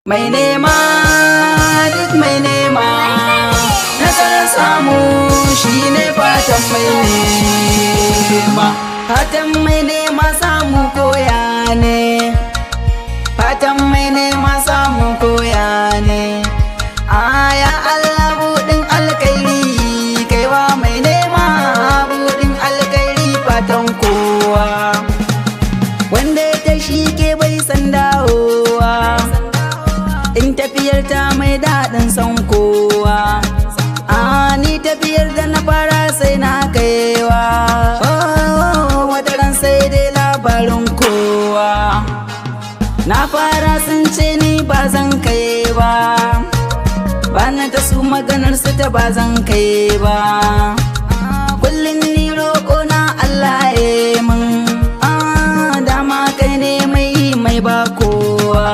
Mai nema, duk mai nema, nasarar samu shine fatan mai nema. Fatan mai nema samu koya ne. Fatan mai nema samu koya ne. Aya Allah, buɗin alkairi kaiwa mai nema, buɗin alkairi fatan kowa. Wanda ya tashi ke bai san dawowa, in tafiyar ta mai daɗin san kowa. A ni tafiyar da na fara sai na kaiwa. Oh, wata ran sai dai labarin kowa. Na fara sun ce ni ba zan kai ba, bana ta su maganar su ta ba zan kai ba. Kullum ni roƙo na Allah ya min. Dama kai ne mai mai ba kowa.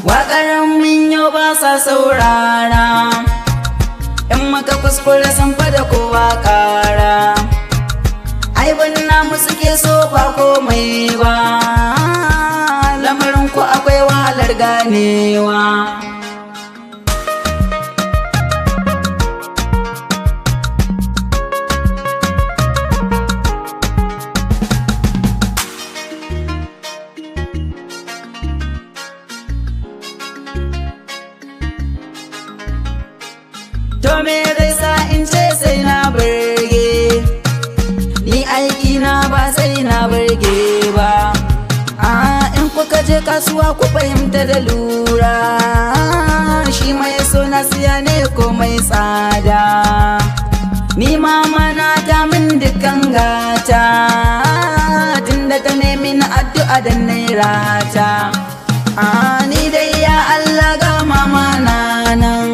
Waƙar min yau ba sa saurara, in maka kuskure sun fada kowa ƙara. Ai namu suke so ba komai ba, lamarin ku akwai wahalar ganewa. To me zai sa in ce sai na burge? Ni aiki na ba sai na burge ba. A in kuka je kasuwa ku fahimta da lura, shi mai so na siya ne ko mai tsada. Ni mama na ta min dukkan gata, tunda ta nemi na addu'a da nairata. A ni dai ya Allah, ga mama na nan,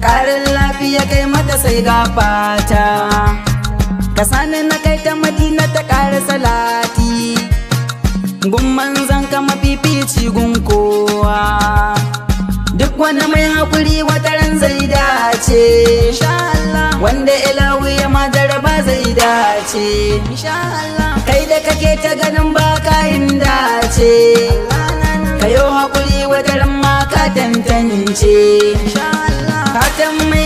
karin lafiya kai mata sai ga fata. Ka sani na kai ta Madina ta ƙara salati gun manzan ka mafifici gun kowa. Duk wani mai haƙuri wata ran zai dace, wanda ilahu ya majaraba zai dace. Kai da kake ta ganin ba kayin dace, kayo haƙuri, wata ran ma ka tantance. Fatan mai